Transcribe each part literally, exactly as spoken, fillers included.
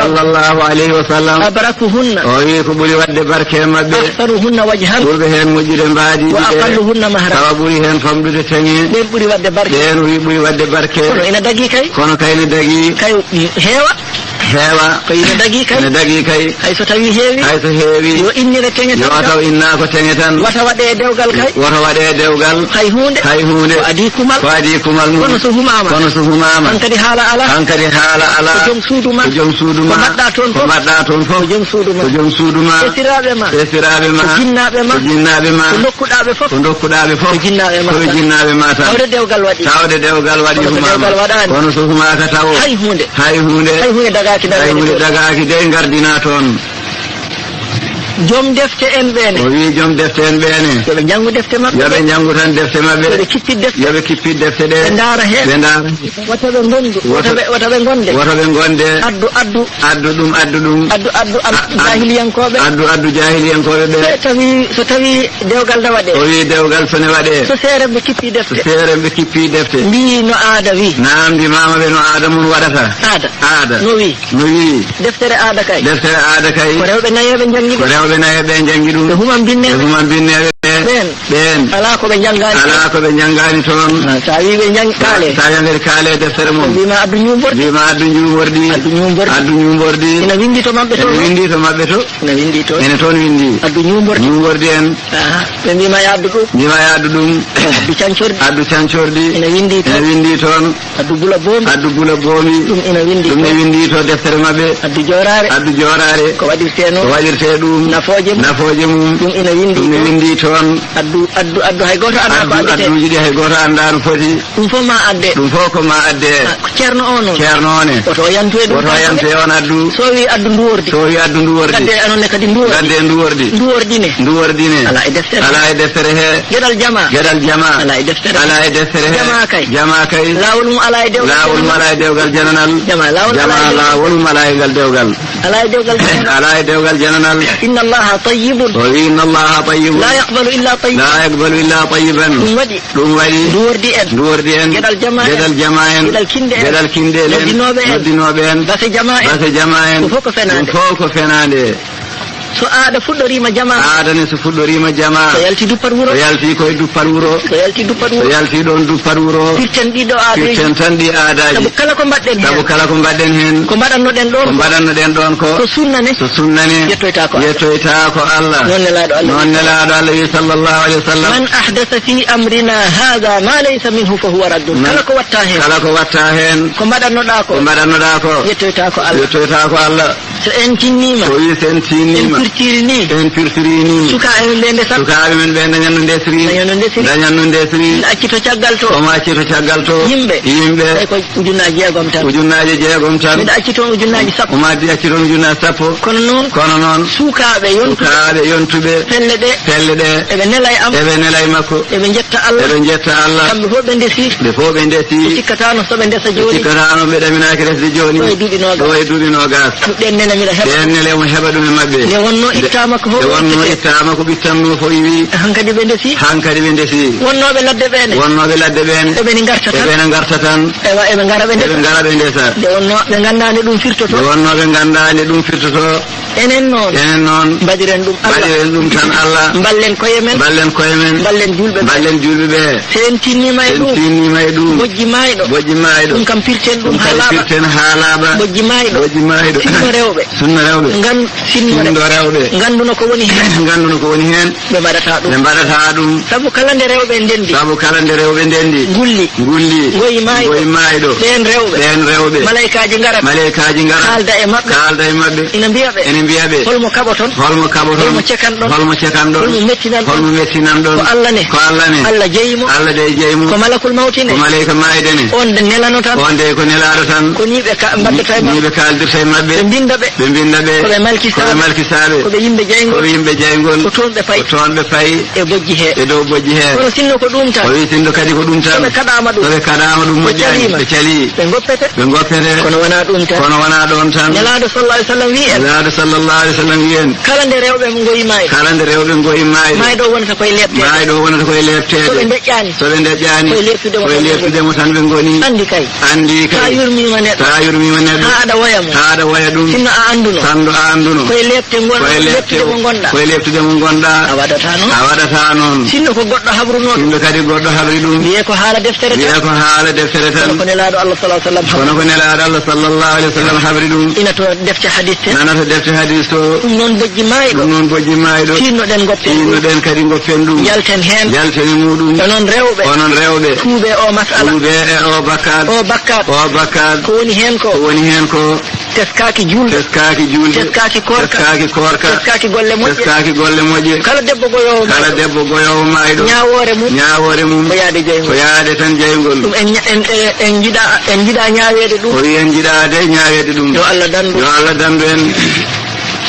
Sallallahu alayhi wa sallam. Abrakuhunna. O wi ko ɓuri waɗde barke e maɓɓe. Ahsanuhunna wajhan. Ɓurɓe heen moƴƴude mbaadi ɗiɗe. Wa aqalluhunna mahra. Tawa ɓuri heen famɗude teŋe. Ɓeen ɓuri waɗde barke. Ɓeen o wi ɓuri waɗde barke. Kono ina dagii kay. Kono kay ne dagii. Kay, mm, heewa. Heewa. Ko ina dagii kay. Ina dagii kay. Hay so tawii heewi. Hay so heewi. Yo innire teŋe tan. Yo taw innaa ko teŋe tan. Wata waɗe e dewgal kay. Wata waɗe e dewgal. Hay huunde. Hay huunde. Ko adii kumal. Ko adii kumal mum. Kono so humaama. Kono so humaama. Hankadi haala alaa. Hankadi haala alaa. Ko jom suudu ma. Ko jom suudu ma. Ko mbaɗɗaa toon fof. Ko mbaɗɗaa toon fof. Ko jom suudu ma. Ko jom suudu ma. Esiraaɓe ma. Esiraaɓe ma. Ko jinnaaɓe ma. Ko jinnaaɓe ma. Ko ndokkuɗaa ɓe fof. Ko ndokkuɗaa ɓe fof. Ko jinnaaɓe ma. Ko jinnaaɓe ma tan. Tawde dewgal waɗi. Tawde dewgal waɗi. Kono so humaama. Dewgal waɗaani. Kono so humaaka tawo. Hay huunde. Hay huunde. Hay huunde dagaaki. Hay huunde dagaaki de ngardinaa toon. Joom defte en ɓeene. O wi joom defte en ɓeene. Yo ɓe njanngu defte maɓɓe. Yo ɓe njanngu tan defte maɓɓe. Yo ɓe kippit defte. Yo ɓe kippit defte ɗe. Ɓe ndaara heen. Ɓe ndaara. Wota ɓe ngondu. Wota ɓe, wota ɓe ngonde. Wota ɓe ngonde. Addu, addu. Addu ɗum, addu ɗum. Addu, addu, addu. A-, addu. Jaahiliyankooɓe. Addu, addu jaahiliyankooɓe ɓe. So tawi, so tawi dewgal na waɗe. O wi dewgal so ne waɗe. So seerenɓe kippi defte. So seerenɓe kippi defte. Mbii no aada wi. Naam, mbimaama ɓe no aada mum waɗata. Aada. Aada. No wi. No wi. Deftere aada kay. Deftere aada kay. Ko rewɓe nayeeɓe njanngi ɗum. Ko rewɓe nayeeɓe njanngi ɗum. Ɓe human binneeɓe. Ɓe human binneeɓe. Ɓeen. Ɓeen. Alaa ko ɓe njanngaani. Alaa ko ɓe njanngaani toon. Ah, so a wii ɓe njang-, kaale. So a wiyii ɓe kaale deftere mum. Ɓe mbiima addu njuumbordi. Mbiima addu njuumbordi. Addu njuumbordi. Addu njuumbordi. Ina winndi to maɓɓe to. Ina winndi to maɓɓe to. Ina winndi toon. Ene toon winndi. Addu njuumbordi. Njuumbordi en. Aha. Ɓe mbiima yo addu ɗum. Mbiima yo addu ɗum. Addu cancordi. Addu cancordi. Ina winndi toon. Ina winndi toon. Addu bula boomi. Addu bula boomi. Ɗum ina winndi. Ɗum ne winndi to deftere maɓɓe. Addu jooraare. Addu jooraare. Ko waɗirtee noon. Ko waɗirtee ɗum. Nafooje mum. Nafooje mum. Ɗum ina winndi. Ɗum ne winndi toon. Addu, addu, addu, hay gooto anndaa ko addetee. Addu, adduuji ɗi hay gooto anndaa no foti. Ɗum fof ma adde. Ɗum fof ko ma adde. Ah, ko ceerno o noon. Ceerno o ne. Woto o yantu e ɗum. Woto o yantu e on addu. So o wii addu nduwordi. So o wii addu nduwordi. Ngadde anon ne kadi nduwordi. Ngadde nduwordi. Nduwordi ne. Nduwordi ne. Alaa e deftere. Alaa e deftere he. Geɗal jama. Geɗal jama. Alaa e deftere. Alaa e deftere he. Jama kay. Jama kay. Laawol mum alaa e dewgal. Laawol mum jananal. Alaa e dewgal jananal. Jama, laawol alaa e dewgal. Jama, laawol mum alaa e ngal dewgal. Alaa e dewgal jananal. Alaa e dewgal jananal. Inna Allaha tayyibun. O wi, "Inna Allaha tayyibun. La yaqbalu illa tayyiban." La yaqbalu illa tayyiban. Ɗum waɗi. Ɗum waɗi. Nduwordi en. Nduwordi en. Geɗal jama en. Geɗal jama en. Geɗal kinɗe en. Geɗal kinɗe en. Noddinooɓe en. Noddinooɓe en. Base jama en. Base jama en. Ɗum fof ko fenaande. Ɗum fof ko fenaande. So aada fuɗɗoriima jama. Aada ne so fuɗɗoriima jama. So yalti duppat wuro. So yalti koye duppat wuro. So yalti duppat wuro. So yalti ɗoon duppat wuro. Pirten ɗiɗo aadaaji. Pirten tan ɗi aadaaji. Sabu kala ko mbaɗɗen heen. Sabu kala ko mbaɗɗen heen. Ko mbaɗannoɗen ɗoon ko. Ko mbaɗannoɗen ɗoon ko. Ko sunna ne. So sunna ne. Yettoytaa ko Allah. Yettoytaa ko Allah. Noon Nelaaɗo Allah. Noon Nelaaɗo Allah wi sallallahu alayhi wa sallam. Man ahdasa fi amrina haadha ma laysa minhu fa huwa raddun. Man. Kala ko watta heen. Kala ko watta heen. Ko mbaɗannoɗaa ko. Ko mbaɗannoɗaa ko. Yettoytaa ko Allah. Yettoytaa ko Allah. So en tinniima. So wi so en tinniima. En pirtiri ni. En pirtiri ni. Sukaaɓe men ɓe ndesat. Sukaaɓe men ɓe dañan no ndesri. Dañan no ndesri. Dañan no ndesri. Acci to caggal to. Omo acci to caggal to. Yimɓe. Yimɓe. Tawi ko ujunnaaji jeegom tan. Ujunnaaji jeegom tan. Miɗo acci toon ujunnaaji sappo. Omo addi acci toon ujunnaaji sappo. Kono noon. Kono noon. Sukaaɓe yontuɓe. Sukaaɓe yontuɓe. Pelle ɗe. Pelle ɗe. Eɓe nela e am. Eɓe nela e makko. Eɓe njetta Allah. Eɓe njetta Allah. Kamɓe fof ɓe ndesi. Ɓe fof ɓe ndesi. Ɓe cikkataano so ɓe ndesa jooni. Ɓe cikkataano ɓe ɗaminaaki resde jooni. Ɗo e duuɓi noogas. Ɗo e duuɓi noogas. Ɗeen nene miɗo heɓa. Ɗeen nene omo heɓa ɗum e maɓɓe. Nde wonnoo ittaama ko fof. Nde wonnoo ittaama ko ɓittanno fof iwi. Hankadi ɓe ndesi. Hankadi ɓe ndesi. Wonnooɓe ladde ɓeene. Wonnooɓe ladde ɓeene. Eɓe ne ngarta tan. Eɓe ne ngarta tan. Ewa, eɓe ngara ɓe ndesa. Eɓe ngara ɓe ndesa. Nde wonnoo ɓe nganndaa nde ɗum firtoto. Nde wonnoo ɓe nganndaa nde ɗum firtoto. Enen noon. Enen noon. Mbaɗiren ɗum Allah. Mbaɗiren ɗum tan Allah. Mballen koye men. Mballen koye men. Mballen juulɓe ɓe. Mballen juulɓe ɓe. So en tinniima e ɗum. So en tinniima e ɗum. Bojji maayɗo. Bojji maayɗo. Ɗum kam pirten ɗum haa laaɓa. Ɗum kay pirten haa laaɓa. Bojji maayɗo. Bojji maayɗo. Sinno rewɓe. Sinno rewɓe. Ngan-, sinno re-, sinno rewɓe. Ngannduno ko woni heen. Ngannduno ko woni heen. Ɓe mbaɗataa ɗum. Ɓe mbaɗataa ɗum. Sabu kala nde rewɓe ndenndi. Sabu kala nde rewɓe ndenndi. Ngulli. Ngulli. Ngoyi maayɗo. Ngoyi maayɗo. Ɓeen rewɓe. Ɓeen rewɓe. Malaykaaji ngarat. Malaykaaji ngarat. Kaalda e maɓɓe. Kaalda e maɓɓe. Ina mbiya ɓe. Ina mbiya ɓe. Holmo kaɓoton? Holmo kaɓoton? Holmo cekanɗon? Holmo cekanɗon? Holmo mettinanɗon? Holmo mettinanɗon? Ko Allah ne. Ko Allah ne. Allah jeyi mo. Allah de jeyi mo. Ko malakul mawti ne. Ko malayka maayde ne. On de nelano tan. On de ko nelaaɗo tan. Ko ni ɓe ka-, mbaɗdata e maɓɓe. Ni ɓe kaaldirta e maɓɓe. Ɓe mbinnda ɓe. Ɓe mbinda ɓe. Ko ɓe malkisaaɓe. Ko ɓe malkisaaɓe. Ko ɓe yimɓe jayngol. Ko ɓe yimɓe jayngol. Ko toon ɓe payi. Ko toon ɓe payi. E bojji he. E dow bojji he. Kono sinno ko ɗum tan. O wi sinno kadi ko ɗum tan. So ɓe kaɗaama ɗum. So ɓe kaɗaama ɗum moƴƴaani. Ɓe calii. Ɓe calii. Ɓe ngoppete. Ɓe ngoppete. Kono wonaa ɗum tan. Kono wonaa ɗoon tan. Nelaaɗo sallallahu alaihi wasallam wi en. Nelaaɗo sallallahu alaihi wasallam wi en. Kala nde rewɓe ngoyi maayde. Kala nde rewɓe ngoyi maayde. Maayɗo wonata koye leepteede. Maayɗo wonata koye leepteede. So ɓe ndeƴƴaani. So ɓe ndeƴƴaani. Koye leeptude mo tan ɓe ngoni. Anndi kay. Anndi kay. Sa yurmiima neɗɗo. Sa yurmiima neɗɗo. Haa aɗa woya mo. Haa aɗa woya ɗum. Sinno a annduno. Sinno a annduno. Koye leepte ngon-, koye leepte, leeptude mo ngonɗa. Koye leeptude mo ngonɗa. A waɗata noon. A waɗata noon. Sinno ko goɗɗo habruno ɗum. Sinno kadi goɗɗo habri ɗum. Wiye ko haala deftere tan. Wiye ko haala deftere tan. Kono ko Nelaaɗo Allah sallallahu alaihi wasallam habri. Kono ko Nelaaɗo Allah sallallahu alaihi wasallam habri ɗum. Ina to defte hadis te. Nana to defte hadis to. Ɗum noon bojji maayɗo. Ɗum noon bojji maayɗo. Tiinnoɗen ngoppen ɗum. Tiinnoɗen kadi ngoppen ɗum. Njalten heen. Njalten e muɗum. Onon rewɓe. Onon rewɓe. Tuube o masala. Tuube e o bakkat. O bakkat. O bakkat. Ko woni heen ko? Ko woni heen ko? Teskaaki juulde. Teskaaki juulde. Teskaaki koorka. Teskaaki koorka. Teskaaki golle moƴƴe. Teskaaki golle moƴƴe. Kala debbo goyoowo maayɗo. Kala debbo goyoowo maayɗo. Ñaawoore mum. Ñaawoore mum. Ko yaade jeyngol. Ko yaade tan jeyngol. Ɗum en ña-, en, en, en njiɗaa, en njiɗaa ñaaweede ɗum. O wi en njiɗaa de ñaaweede ɗum. Yo Allah dandu. Yo Allah dandu en.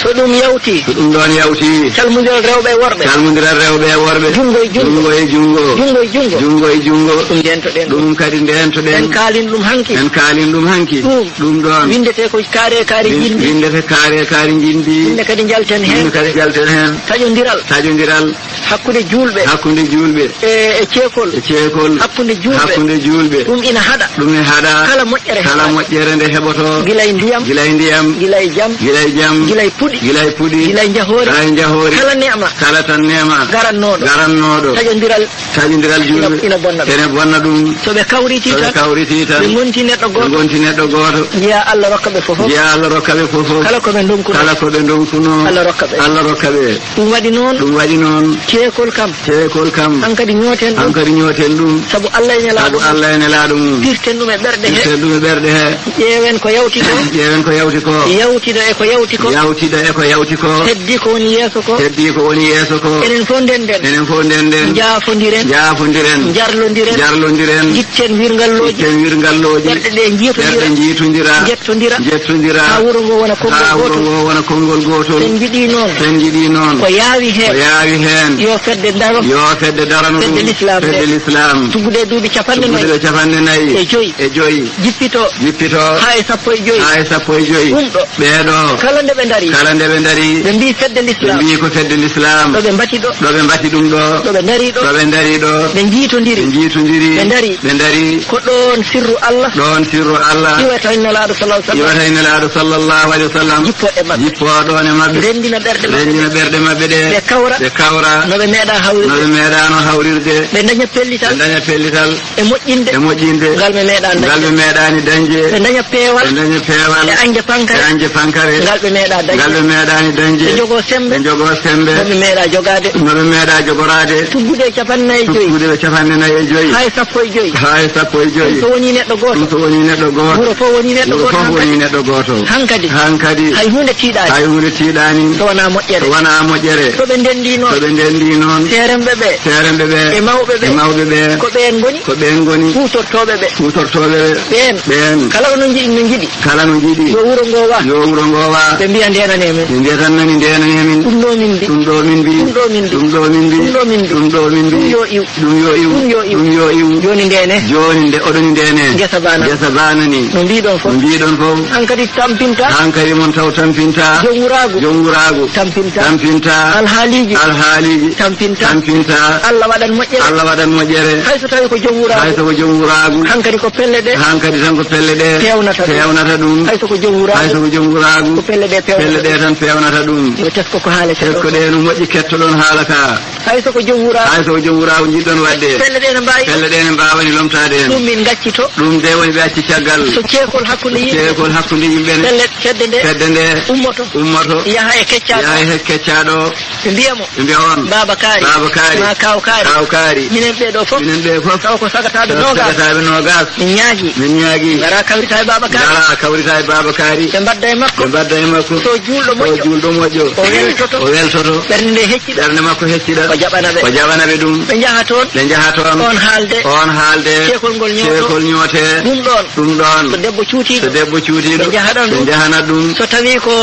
So ɗum yawti. So ɗum ɗoon yawti. Calmondiral rewɓe e worɓe. Calmondiral rewɓe e worɓe. Junngo e junngo. Junngo e junngo. Junngo e junngo. Junngo e junngo. Ɗum ndeentoɗen. Ɗum kadi ndeentoɗen. En kaalin ɗum hanki. En kaalin ɗum hanki. Ɗum. Ɗum ɗoon. Winndetee ko kaari e kaari njiɗmi. Winndetee kaari e kaari njiɗmi. Ɗum ne kadi njalten heen. Ɗum ne kadi njalten heen. Taƴondiral. Taƴondiral. Hakkunde juulɓe. Hakkunde juulɓe. E, e ceekol. E ceekol. Hakkunde juulɓe. Hakkunde juulɓe. Ɗum ina haɗa. Ɗum ina haɗa. Kala moƴƴere. Kala heɓaaka. Moƴƴere nde heɓoto. Gila e ndiyam. Gila e ndiyam. Gila e jam. Gila e jam. Gila e puɗi. Gila e puɗi. Gila e njahoori. Gila e njahoori. Kala neema. Kala tan neema. Garannooɗo. Garannooɗo. Taƴondiral. Taƴondiral juulɓe. Ina, ina bonna ɗum. Ene bonna ɗum. So ɓe kawriti tan. So ɓe kawriti tan. Ɓe ngonti neɗɗo gooto. Ɓe ngonti neɗɗo gooto. Njiya Allah rokka ɓe fof. Njiya Allah rokka ɓe fof. Kala ko ɓe ndonkuno. Kala ko ɓe ndonkuno. Allah rokka ɓe. Allah rokka ɓe. Ɗum waɗi noon. Ɗum waɗi noon. Ceekol kam. Ceekol kam. Hankadi ñooten ɗum. Hankadi ñooten ɗum. Sabu Allah e Nelaaɗo mum. Sabu Allah e Nelaaɗo mum. Pirten ɗum e ɓerɗe he. Pirten ɗum e ɓerɗe he. Ƴeewen ko yawti ko. Ƴeewen ko yawti ko. Yawtida e ko yawti ko. Yawtida e ko yawti ko. Heddi ko woni yeeso ko. Heddi ko woni yeeso ko. Enen fof ndenden. Enen fof ndenden. Njaafondiren. Njaafondiren. Njarlondiren. Njarlondiren. Njiitten wirngallooji. Njiitten wirngallooji. Ɓerɗe ɗe njiitondira. Ɓerɗe njiitondira. Njettondira. Njettondira. Haa wuro ngo wona konngol gootol. Haa wuro ngo wona konngol gootol. Sen njiɗi noon. Sen njiɗi noon. Ko yaawi heen. Ko yaawi heen. Yo fedde daro. Yo fedde darano ɗum. Fedde Lislaam nde. Fedde Lislaam. Tuggude e duuɓi capanɗe nayi. Tuggude e capanɗe nayi. E joyi. E joyi. Jippito. Jippito. Haa e sappo e joyi. Haa e sappo e joyi. Ɗum ɗo. Ɓeeɗo. Kala nde ɓe ndari. Kala nde ɓe ndari. Ɓe mbii fedde Lislaam. Ɓe mbii ko fedde Lislaam. Ɗo ɓe mbati ɗo. Ɗo ɓe mbati ɗum ɗo. Ɗo ɓe ndari ɗo. Ɗo ɓe ndari ɗo. Ɓe njiitondiri. Ɓe njiitondiri. Ɓe ndari. Ɓe ndari. Ko ɗoon sirru Allah. Ɗoon sirru Allah. Iwata e Nelaaɗo sallallahu alaihi wasallam. Iwata e Nelaaɗo sallallahu alaihi wasallam. Jippoo e maɓɓe. Jippoo ɗoon e maɓɓe. Renndina ɓerɗe maɓɓe. Renndina ɓerɗe maɓɓe ɗe. Ɓe kawra. Ɓe kawra. No ɓe meeɗaa hawrirde. No ɓe meeɗaano hawrirde. Ɓe ndaña pellital. Ɓe ndaña pellital. E moƴƴinde. E moƴƴinde. Ngal ɓe meeɗaa dañde. Ngal ɓe meeɗaani dañde. Ɓe ndaña peewal. Ɓe ndaña peewal. E añde pankare. E añde pankare. Ngal ɓe meeɗaa dañde. Ngal ɓe meeɗaani dañde. Ɓe njogoo semmbe. Ɓe njogoo semmbe. No ɓe meeɗaa jogaade. No ɓe meeɗaa jogoraade. Tuggude e capanɗe nayi e joyi. Tuggude e capanɗe nayi e joyi. Haa e sappo e joyi. Haa e sappo e joyi. Ɗum so wonii neɗɗo gooto. Ɗum so wonii neɗɗo gooto. Wuro fof wonii neɗɗo gooto. Wuro fof wonii neɗɗo gooto. Hankadi. Hankadi. Hay huunde tiiɗaani. Hay huunde tiiɗaani. So wonaa moƴƴere. So wonaa moƴƴere. So ɓe ndenndii noon. So ɓe ndenndii noon. Seeremɓe ɓe. Seeremɓe ɓe. E mawɓe ɓe. E mawɓe ɓe. Ko ɓeen ngoni. Ko ɓeen ngoni. Huutortooɓe ɓe. Huutortooɓe ɓe. Ɓeen. Ɓeen. Kala no njiɗi, no njiɗi. Kala no njiɗi. Yo wuro ngoo wa. Yo wuro ngoo wa. Ɓe mbiya ndeenanee min. Ɓe mbiya tan nani ndeenanee min. Ɗum ɗo min mbi. Ɗum ɗo min mbi. Ɗum ɗo min mbi. Ɗum ɗo min mbi. Ɗum ɗo min mbi. Ɗum ɗo min mbi. Ɗum yo iw. Ɗum yo iw. Ɗum yo iw. Ɗum yo iw. Jooni ndeene. Jooni nde, oɗoni ndeene. Ngesa ba nani. Ngesa ba nani. No mbiɗon fof. No mbiɗon fof. Hankadi tampinta. Hankadi mon taw tampinta. Jom wuraagu. Jom wuraagu. Tampinta. Tampinta. Alhaaliiji. Alhaaliiji. Tampinta. Tampinta. Allah waɗan moƴƴere. Allah waɗan moƴƴere. Hay so tawi ko jom wuraagu. Hay so ko jom wuraagu. Hankadi ko pelle ɗe. Hankadi tan ko pelle ɗe. Peewnata ɗum. Peewnata ɗum. Hay so ko jom wuraagu. Hay so ko jom wuraagu. Ko pelle ɗe peewnata ɗum. Pelle ɗe tan peewnata ɗum. Yo tesko ko haala. Tesko ɗe no moƴƴi kettoɗon haala ka. Hay so ko jom wuraagu. Hay so ko jom wuraagu njiɗɗon waɗde. Pelle ɗe ne mbaawi. Pelle ɗe ne mbaawani lomtaade en. Ɗum min ngaccito. Ɗum de woni ɓe acci caggal. So ceekol hakkunde yimɓe. Ceekol hakkunde yimɓe ne. Pelle fedde nde. Fedde nde. Ummoto. Ummoto. Yaha e keccaaɗo. Yaha e keccaaɗo. Ɓe mbiya mo. Ɓe mbiya on. Baaba Kaari. Baaba Kaari. Ma Kaaw Kaari. Kaaw Kaari. Minen ɓee ɗo fof. Minen ɓee fof. Taw ko sagataaɓe noogaas. Taw ko sagataaɓe noogaas. Min ñaagi. Min ñaagi. Ngara kawrita e Baaba Kaari. Ngara kawrita e Baaba Kaari. Ɓe mbadda e makko. Ɓe mbadda e makko. So juul- Juulɗo moƴƴo. O juulɗo moƴƴo. O weltoto. O weltoto. Ɓernde nde hecciɗa. Ɓernde makko hecciɗa. O jaɓana ɓe. O jaɓana ɓe ɗum. Ɓe njaha toon. Ɓe njaha toon. On haalde. On haalde. Ceekol ngol ñootoo. Ceekol ñootee. Ɗum ɗoon. Ɗum ɗoon. So debbo cuutiiɗo. So debbo cuutiiɗo. Ɓe njahana ɗum. Ɓe njahana ɗum. So tawii ko,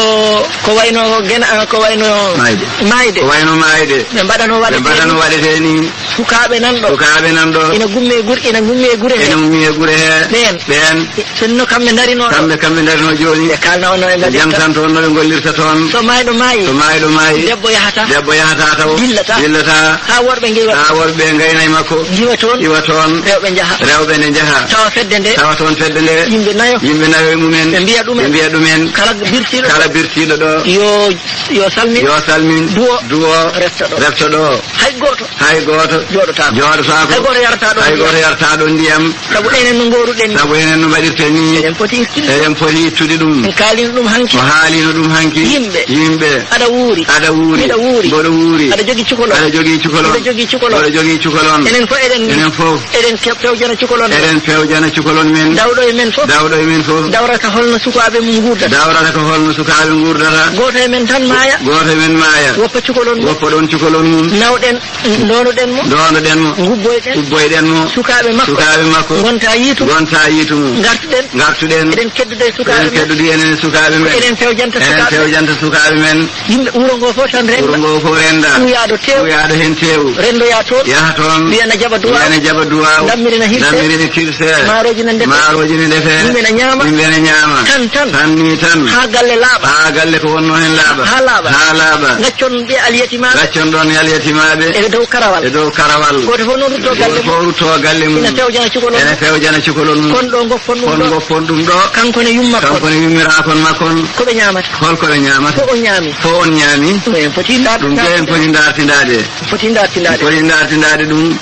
ko wayno gena-, ko wayno maayde. Maayde. Ko wayno maayde. Ɓe mbaɗano waɗetee ni. Ɓe mbaɗano waɗetee ni. Sukaaɓe nan ɗo. Sukaaɓe nan ɗo. Ina gummee gure, ina gummee gure he. Ina gummee gure he. Ɓeen. Ɓeen. Sinno kamɓe ndarino ɗo. Kamɓe, kamɓe ndarino jooni. Ɓe kaalna on no ɓe ngallirta. Ɓe jantanto on no ɓe ngollirta toon. So maayɗo maayi. So maayɗo maayi. Debbo yahata. Debbo yahata taw. Dillata. Dillata. Haa worɓe ngiwa. Haa worɓe ɓe ngayna e makko. Ngiwa toon. Iwa toon. Rewɓe njaha. Rewɓe ne njaha. Tawa fedde nde. Tawa toon fedde nde. Yimɓe nayo. Yimɓe nayo e mumen. Ɓe mbiya ɗumen. Ɓe mbiya ɗumen. Kala birtiiɗo. Kala birtiiɗo ɗo. Yo, yo salmin. Yo salmin. Duwo. Duwo. Refta ɗo. Refta ɗo. Hay gooto. Hay gooto. Jooɗotaako. Jooɗotaako. Hay gooto yarataa ɗo ndiyam. Hay gooto yarataa ɗo ndiyam. Sabu enen no ngooruɗen ni. Sabu enen no mbaɗirten ni. Eɗen poti ittude. Eɗen poti ittude ɗum. En kaalino ɗum hanki. O haalino ɗum hanki. Yimɓe. Yimɓe. Aɗa wuuri. Aɗa wuuri. Miɗa wuuri. Mboɗo wuuri. Aɗa jogii cukalon. Aɗa jogii cukalon. Mboɗo jogii cukalon. Mboɗo jogii cukalon. Enen fof eɗen. Enen fof. Eɗen ke-, pewjana cukalon men. Eɗen pewjana cukalon men. Dawɗo e men fof. Dawɗo e men fof. Dawrata holno sukaaɓe mum nguurdata. Dawrata ko holno sukaaɓe nguurdata. Gooto e men tan maaya. Gooto e men maaya. Woppa cukalon mum. Woppa ɗoon cukalon mum. Nawɗen. Ndoonoɗen mo. Ndoonoɗen mo. Ngubboyɗen. Ngubboyɗen mo. Sukaaɓe makko. Sukaaɓe makko. Ngonta yiitu. Ngonta yiitu mo. Ngartuɗen. Ngartuɗen. Eɗen keddude e sukaaɓe men. Eɗen keddude enen e sukaaɓe men. Ko eɗen pewjanta sukaaɓe. Eɗen pewjanta sukaaɓe men. Yimɓe wuro ngo fof tan rennda. Wuro ngo fof rennda. Ɓuyaaɗo tew. Ɓuyaaɗo heen tew. Renndoyaa toon. Yaha toon. Wiya na jaɓa duwaaw. Wiya na jaɓa duwaaw. Ndammiri na hirse. Ndammiri na hirse. Maaroji na ndefe. Maaroji na ndefe. Yimɓe na ñaama. Yimɓe na ñaama. Tan, tan. Tan ni tan. Haa galle laaɓa. Haa galle ko wonnoo heen laaɓa. Haa laaɓa. Haa laaɓa. Gaccon ɓe alyatimaaɓe. Gaccon ɗoon alyatimaaɓe. E dow karawal. E dow karawal. Gooto fof noon rutto galle mum. Gooto fof rutto galle mum. Ina fewjana cukalon mum. Ina fewjana cukalon mum. Kon ɗo goppon ɗum ɗo. Kon goppon ɗum ɗo. Kanko ne yumma kon. Kanko ne yummiraa kon makkon. Ko ɓe ñaamata? Hol ko ɓe ñaamata? Ko o ñaami. Ko on ñaami. Ɗum en poti ndaar-, ɗum de en poti ndaartindaade. Poti ndaartindaade. Poti ndaartindaade ɗum.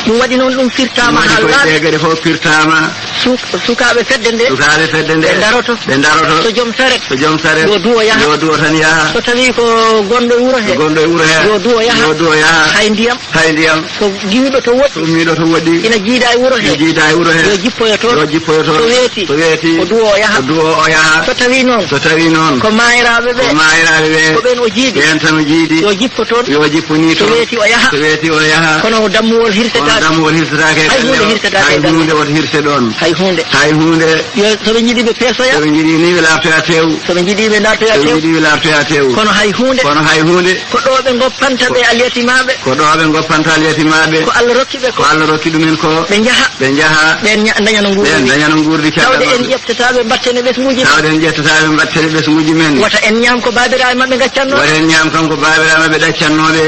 Ɗum waɗi noon ɗum firtaama. Ɗum waɗi haa koye laaɓi. Ɗee geɗe fof firtaama. Suk-, sukaaɓe fedde nde. Sukaaɓe fedde nde. Ɓe ndaroto. Ɓe ndaroto. So joom saret. So joom saret. Yo duwo yaha. Yo duwo tan yaha. So tawii ko gonɗo e wuro he. So gonɗo e wuro he. Yo duwo yaha. Yo duwo yaha. Hay ndiyam. Hay ndiyam. So giwiiɗo to woɗɗi. So ummiiɗo to woɗɗi. Ina jiida e wuro he. Ina jiida e wuro he. Yo jippoyo toon. Yo jippoyo toon. So weeti. So weeti. Ko duwo o yaha. Ko duwo o yaha. So tawii noon. So tawii noon. Ko maayiraaɓe ɓe. Ko maayiraaɓe ɓe. Ko ɓeen o jiidi. Ɓeen tan o jiidi. Yo jippo toon. Yo jippo ni toon. So weeti o yaha. So weeti o yaha. Kono dammuwol hirsetaake. Kono dammuwol hirsetaake. Hay huunde hirsetaake. Hay huunde woto hirse ɗoon. Hay huunde. Hay huunde. Yo, so ɓe njiɗi ɓe peesoya. So ɓe njiɗi ni ɓe laartoya tew. So ɓe njiɗi ɓe laartoya tew. So ɓe njiɗi ɓe laartoya tew. Kono hay huunde. Kono hay huunde. Ko ɗo ɓe ngoppanta ɓe alyatimaaɓe. Ko ɗo ɓe ngoppanta alyatimaaɓe. Ko Allah rokki ɓe ko. Ko Allah rokki ɗumen ko. Ɓe njaha. Ɓe njaha. Ɓeen ña-, ndaña no nguurdi. Ɓeen ndaña no nguurdi. Tawde en ƴeftataa ɓe mbatten e ɓesnguuji men. Tawde en ƴeftataa ɓe mbatten e ɓesnguuji men. Wata en ñaam ko baabiraaɓe maɓɓe ngaccannoo. Wata en ñaam kam ko baabiraaɓe maɓɓe ɗaccannooɓe.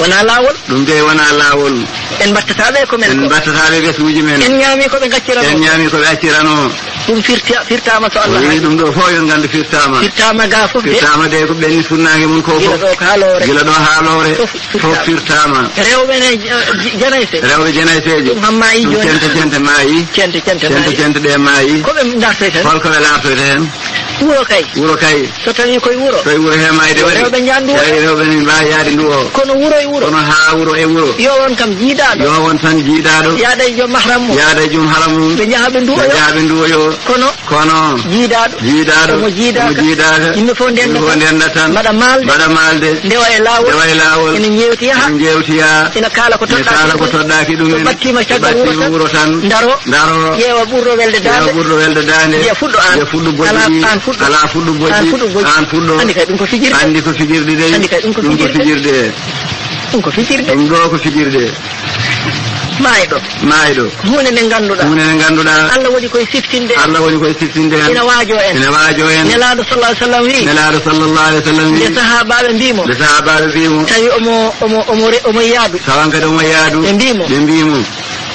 Wonaa laawol. Ɗum de wonaa laawol. En mbattataa ɓe ko men ko. En mbattataa ɓe ɓesnguuji men. En ñaami ko ɓe ngacciranoo. En ñaami ko ɓe acciranoo. Ɗum firta-, firtaama so Allah haaji. Ɗum ɗo fof yo nganndu firtaama. Firtaama ga fof de. Firtaama de ko ɓenni funnaange mum ko fof. Gila ɗo ko haa lowre. Gila ɗo haa lowre. Fof firtaama. Fof firtaama. Rewɓe ne, eh, j-, janayse. Rewɓe janayseeje. Ɗum kam maayi jooni. Ɗum cente cente maayi. Cente cente maayi. Cente cente ɗe maayi. Ko ɓe ndartoyta heen? Hol ko ɓe laartoyta heen? Wuro kay. Wuro kay. So tawii koye wuro. Koye wuro he maayde waɗi. Rewɓe njaha nduwo. Tawi rewɓe ne mbaawi yahde nduwo. Kono wuro e wuro. Kono haa wuro e wuro. Yo won kam jiidaaɗo. Yo won tan jiidaaɗo. Yaada e joom mahram mum. Yaada e joom haram mum. Ɓe njaha ɓe nduwoyo. Ɓe njaha ɓe nduwoyo. Kono. Kono. Jiidaaɗo. Jiidaaɗo. Omo jiidaaka. Omo jiidaaka. Yimɓe fof ndenda. Yimɓe fof tan. Ndenda tan. Mbaɗa maalde. Mbaɗa maalde. Ndewa e laawol. Ndewa e laawol. Ene njeewtiya. Ene njeewtiya. Ene kaala ko toɗɗaaki ɗum. Ene kaala ko toɗɗaaki ɗum. So ɓattiima caggal wuro tan. Wuro tan. Ndaro. Ndaro. Ƴeewa ɓurɗo welde daande. Ƴeewa ɓurɗo welde daande. Njiya fuɗɗo aan. Njiya fuɗɗo boɗɗi. Alaa aan fuɗɗo. Alaa fuɗɗo boɗɗi. Aan fuɗɗo boɗɗi. Aan fuɗɗo. Anndi kay ɗum ko fijirde. Anndi kay ɗum ko fijirde. Anndi kay ɗum ko fijirde. Ɗum ko fijirde. Ɗum ɗo ko fijirde. Maayɗo. Maayɗo. Huunde nde ngannduɗaa. Huunde nde ngannduɗaa. Allah woni koye siftinde. Allah woni koye siftinde en. Ina waajoo en. Ina waajoo en. Nelaaɗo sallallahu alaihi wasallam wii. Nelaaɗo sallallahu alaihi wasallam wii. Nde sahaabaaɓe mbii mo. Nde sahaabaaɓe mbii mo. Tawi omo, omo, omo re-, omo yaadu. Tawa kadi omo yaadu. Ɓe mbii mo. Ɓe mbii mo.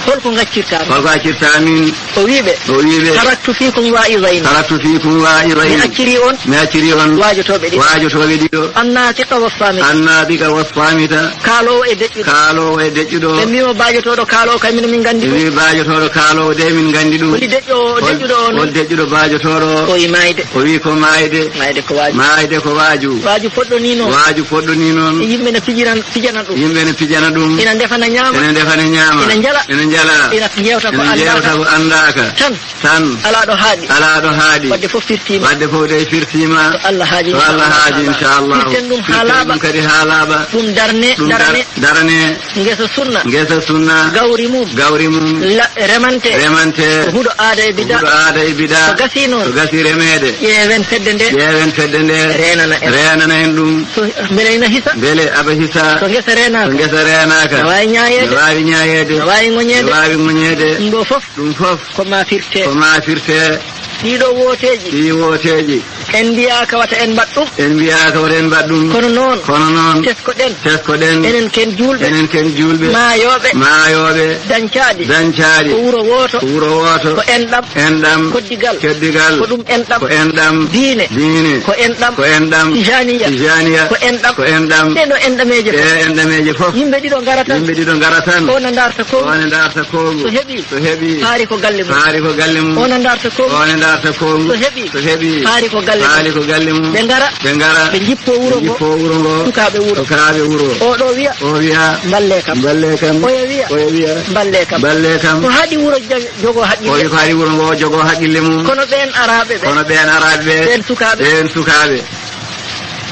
Hol ko ngaccirtaa min? Hol ko ngaccirtaa min? O wii ɓe. O wii ɓe. Taraktu fiikum waa'izayni. Taraktu fiikum waa'izayni. Mi accirii on. Mi accirii on. Waajotooɓe ɗiɗo. Waajotooɓe ɗiɗo. Annaatiqa wassaamita. Annaatiqa wassaamita. Kaaloowo e deƴƴuɗo. Kaaloowo e deƴƴuɗo. Ɓe mbii mo baajotooɗo kaaloowo kay minen min nganndi ɗum. Ɓe mbii baajotooɗo kaaloowo de min nganndi ɗum. Holi deƴƴo o, hol, deƴƴuɗo o noon? Hol deƴƴuɗo baajotooɗo? O wii maayde. O wii ko maayde. Maayde ko waaju. Maayde ko waaju. Waaju poɗɗo nii noon. Waaju poɗɗo nii noon. Yimɓe ne pijira, pijana ɗum. Yimɓe ne pijana ɗum. Ina ndefana ñaama. Ina ndefana ñaama. Ina njala. Ina Yala. Ina jewta ko ina jewta anndaaka. Ko anndaaka. Tan. Tan. Alaa ɗo haaɗi. Alaa ɗo haaɗi. Waɗde fof firtiima. Waɗde fof de firtiima. To Allah haaji, to Allah haaji, inchallahu taala. Inchallahu. Firten ɗum haa laaɓa. Firten ɗum kadi haa laaɓa. Ɗum darne, ɗum dar-, darane. Darane. Ngesa sunna. Ngesa sunna. Gawri mum. Gawri mum. La-, remante. Remante. Ko huɗo aada e bida. Huɗo aada e bida. Ko gasi noon. Ko gasi remeede. Ƴeewen fedde nde. Ƴeewen fedde nde. Reenana en. Reenana en ɗum. So, mbele ina hisa? Mbele aba hisa? So ngesa reenaaka? So ngesa reenaaka? No waawi ñaayeede? No waawi ñaayeede? No waawi ŋoñeede? No waawi ŋoñeede? Ɗum ɗo fof? Ɗum fof? Ko maa firte. Ko maa firte. Ɗiɗo wooteeji. Ɗii wooteeji. En mbiyaaka wata en mbaɗ ɗum. En mbiyaaka wata en mbaɗ ɗum. Kono noon. Kono noon. Tesko ɗen. Tesko ɗen. Enen ken juulɓe. Enen ken juulɓe. Maayooɓe. Maayooɓe. Dañcaaɗi. Dañcaaɗi. Ko wuro wooto. Ko wuro wooto. Ko enɗam. Enɗam. Koddigal. Keddigal. Ko ɗum enɗam. Ko enɗam. Diine. Diine. Ko enɗam. Ko enɗam. Tijaniya. Tijaniya. Ko enɗam. Ko enɗam. Ɗee ɗo enɗameeje fof. Ɗee enɗameeje fof. Yimɓe ɗiɗo ngara tan. Yimɓe ɗiɗo ngara tan. O na ndaarta kongu. O na ndaarta kongu. So heɓi. So heɓi. Faari ko galle mum. Faari ko galle mum. O na ndaarta kongu. O na ndaarta kongu. So heɓi. So heɓi. Faari ko galle mum. Faari ko galle mum. Ɓe ngara. Ɓe ngara. Ɓe njippoo wuro ngo. Ɓe njippoo wuro ngo. Sukaaɓe wuro. Sukaaɓe wuro. O ɗo wiya. O wiya. Mballee kam. Mballee kam. Oya wiya. Oya wiya. Mballee kam. Mballee kam. Ko haɗi wuro jag-, jogoo haqqille. O wi ko haɗi wuro ngo jogoo haqqille mum. Kono ɓeen araaɓe ɓe. Kono ɓeen araaɓe ɓe. Ɓeen sukaaɓe. Ɓeen sukaaɓe.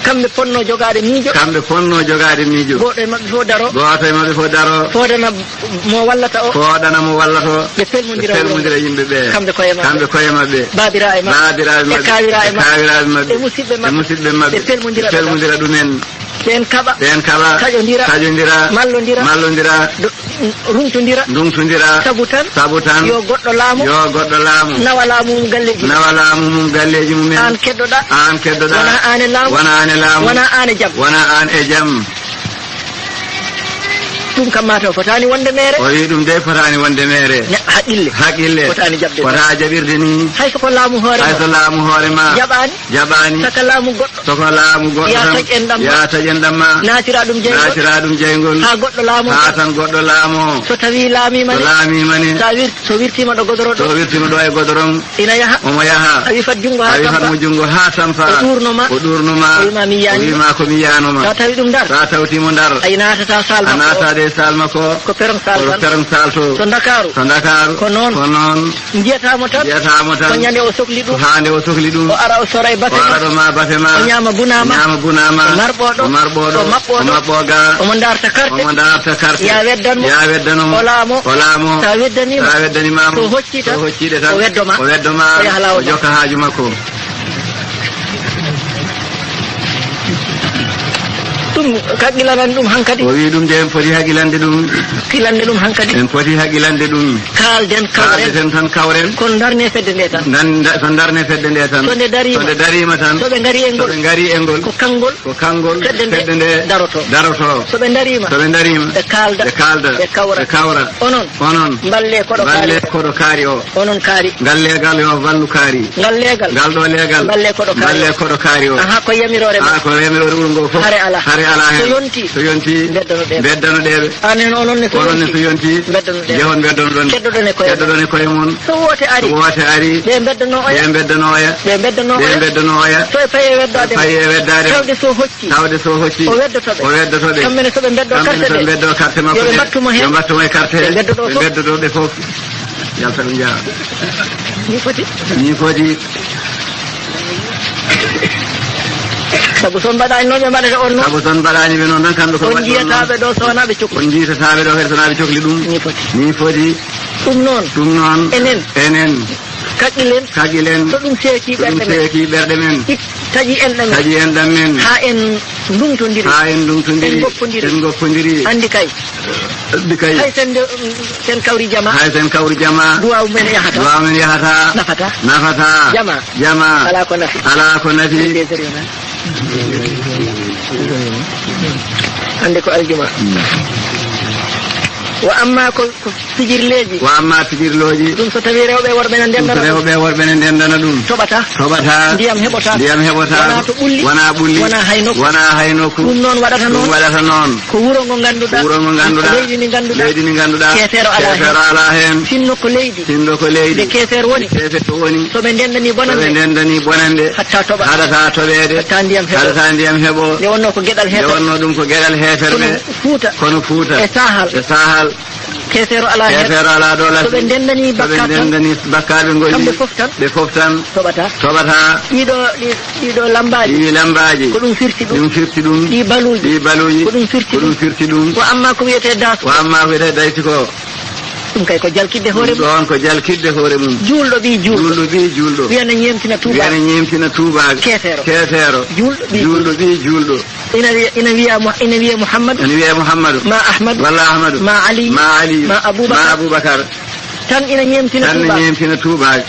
Kamɓe ponnoo jogaade miijo. Kamɓe ponnoo jogaade miijo. Gooto e maɓɓe fof daro. Gooto e maɓɓe fof daro. Foodana mo wallata o. Foodana mo wallata o. Ɓe pelmondira. Ɓe pelmondira yimɓe ɓe. Kamɓe koye maɓɓe. Kamɓe koye maɓɓe. Baabiraaɓe maɓɓe. Baabiraaɓe maɓɓe. E kaawiraaɓe maɓɓe. E kaawiraaɓe maɓɓe. E musidɓe maɓɓe. E musidɓe maɓɓe. Ɓe pelmondira ɗum. Ɓe pelmondira ɗumen. Ɓeen kaɓa. Ɓeen kaɓa. Taƴondira. Taƴondira. Mallondira. Mallondira. Do-, ruŋtondira. Nduŋtondira. Sabu tan. Sabu tan. Yo goɗɗo laamo. Yo goɗɗo laamo. Nawa laamu mum galleeji. Nawa laamu mum galleeji mumen. Aan keddoɗaa. Aan keddoɗaa. Wonaa aan e laamu. Wonaa aan e laamu. Wonaa aan e jam. Wonaa aan e jam. Ɗum kam mataw fotaani wonde meere. O wi ɗum de fotaani wonde meere. Ne-, haqqille. Haqqille. Fotaani jaɓde. Fotaa jaɓirde ni. Hay so ko laamu hoore ma. Hay so laamu hoore ma. Jaɓaani. Jaɓaani. Saka laamu goɗɗo. Soko laamu goɗɗo tan. Ya taƴ enɗam ma. Ya taƴ enɗam ma. Naatira ɗum jeyngol. Naatira ɗum jeyngol. Haa goɗɗo laamo. Haa tan goɗɗo laamo. So tawi laamiima ne. So laamiima ne. Sa wir-, so wirtiima ɗo godoro ɗo. So wirtiima ɗo e godoro. Ina yaha. Omo yaha. Tawi fat junngo haa tampa. Tawi fat mo junngo haa tampa. O ɗuurno ma. O ɗuurno ma. O wi ma mi yiyaani. O wi ma ko mi yiyaano ma. Sa tawi ɗum Ndar. Sa tawti mo Ndar. A naatata saal makko. A naatata e saal makko. Ko perong saal tan. Ko perong saal to. To Ndakaaru. To Ndakaaru. Ko noon. Ko noon. Njiyata mo tan. Njiyata mo tan. Ko ñande o sokli ɗum. Ko haa nde o sokli ɗum. O ara o sora e bafe ma. O ara ɗo ma bafe ma. O ñaama bunaama. O ñaama bunaama. O marɓo ɗo. O marɓo ɗo. O maɓɓo ɗo. O maɓɓo ga. Omo ndaarta karte. Omo ndaarta karte. Ya weddan mo. Ya weddan mo. O laamo. O laamo. Sa weddaniima. Sa weddaniima mo. So hocci tan. So hocci ɗe tan. O weddo ma. O weddo ma. O yaha laawol makko. O jokka haaju makko. Ɗum kaqilanan ɗum hankadi. O wi ɗum de en poti haqilande ɗum. Haqilande ɗum hankadi. En poti haqilande ɗum. Kaalden, kawren. Kaalden tan kawren. Kono ndarne fedde nde tan. Nan-, nda-, so ndarne fedde nde tan. So nde dariima. So nde dariima tan. So ɓe ngari e ngol. So ɓe ngari e ngol. Ko kanngol. Ko kanngol. Fedde nde. Fedde nde. Daroto. Daroto. So ɓe ndariima. So ɓe ndariima. Ɓe kaalda. Ɓe kaalda. Ɓe kawra. Ɓe kawra. Onon. Onon. Mballe koɗo kaari. Mballe koɗo kaari o. Onon kaari. Ngal leegal yo wallu kaari. Ngal leegal. Ngal ɗo leegal. Mballe koɗo kaari. Mballe koɗo kaari o. Aha, ko yamiroore ma. Aha, ko yamiroore wuro ngo fof. Hare alaa. Hare alaa heen. So yonti. So yonti. Beddano ɗeɓe. Beddano ɗeɓe. Anen onon ne so yonti. Onon ne so yonti. Beddano ɗeɓe. Jehon beddano ɗon. Keddoɗon e koye mon. Keddoɗon e koye mon. So woote ari. So woote ari. Ɓe beddano oya. Ɓe beddano oya. Ɓe beddano oya. Ɓe beddano oya. So e paye weddaade. Paye weddaade. Tawde so hocci. Tawde so hocci. O weddoto ɓe. O weddoto ɓe. Kamɓe ne so ɓe beddo. Kamɓe ne carte so ɓe ɗe. Beddo carte makko. Yo ɓe ɗe. Mbattu mo heen. Yo mbattu mo e carte. Ɓe beddo ɗo fof. Ɓe beddo ɗo ɓe fof. Yalta ɓe njaha. Ni foti. Ni foti. Sabu so on mbaɗaani noon ɓe mbaɗata on noon. Sabu so on mbaɗaani ɓe noon tan kamɓe ko. On mbaɗi on noon. Njiyataaɓe ɗo so wonaa ɓe cokli. On njiyataaɓe ɗo kadi so wonaa ɓe cokli ɗum. Ni foti. Ni foti. Ɗum noon. Ɗum noon. Enen. Enen. Kaqilen. Kaqilen. So ɗum seeki ɓerɗe men. So ɗum seeki ɓerɗe men. It-, taƴi enɗam men. Taƴi enɗam men. Haa en ndungtondiri. Haa en ndungtondiri. En ngoppondiri. En ngoppondiri. Anndi kay. Anndi kay. Hay sen nde, sen kawri jama. Hay sen kawri jama. Duwaawu men yahata. Duwaawu men yahata. Nafata. Nafata. Jama. Jama. Alaa ko nafi. Alaa ko nafi. Anndi ko aljuma. Mm. Wa amma ko, ko Pijirleeji. Wa amma pijirlooji. Ɗum so tawii rewɓe e worɓe ne ndendana ɗum. Ɗum so rewɓe e worɓe ne ndendana ɗum. Toɓata. Toɓata. Ndiyam heɓotaako. Ndiyam heɓotaako. Wonaa to ɓulli. Wonaa ɓulli. Wonaa hay nokku. Wonaa hay nokku. Ɗum noon waɗata noon. Ɗum waɗata noon. Ko wuro ngo ngannduɗaa. Ko wuro ngo ngannduɗaa. Leydi ndi ngannduɗaa. Leydi ndi ngannduɗaa. Keefeero alaa heen. Keefeero alaa heen. Sinno ko leydi. Sinno ko leydi. Nde keefeero woni. Nde keefeero woni. So ɓe ndendanii bonannde. So ɓe ndendanii bonannde. Haɗataa toɓa. Haɗataa toɓeede. Haɗataa ndiyam heɓo. Haɗataa ndiyam heɓo. Nde wonnoo ko geɗal heefeere. Nde wonnoo ɗum ko geɗal heeferɓe. Kono Fuuta. Kono Fuuta. E Sahal. E Sahal. Keefeero alaa heen. Keefeero alaa ɗo lasde. So ɓe ndenndanii bakkaat tan, ndenndanii bakkaaɓe ngoni, kamɓe fof tan, ɓe fof tan toɓata. Toɓata. Ɗiɗo, ɗi-, ɗiɗo lammbaaji. Ɗi lammbaaji. Ko ɗum firti ɗum. Ɗum firti ɗum. Ɗi baluuji. Ɗi baluuji. Ko ɗum firti ɗum. Ko amma ko wiyetee daas. Ko amma ko wiyetee daysi ko. Ɗum kay ko jalkitde hoore mum. Ɗum ɗoon ko jalkitde hoore mum. Juulɗo ɓii juulɗo. Juulɗo ɓii juulɗo. Wiyana ñeemtina tuubaaɗo. Wiyana ñeemtina tuubaaɗo. Keefeero. Keefeero. Juulɗo ɓii juulɗo. Juulɗo ɓii juulɗo. Ina wiya, ina wiya Mo-, ina wiya Muhammadu. Ina wiya Muhammadu. Ma Ahmadu. Walla Ahmadu. Ma Aliyu. Ma Aliyu. Ma Abubakar. Ma Abubakar. Tan ina ñeemtina tuubaaɗo. Tan ina ñeemtina tuubaaɗo.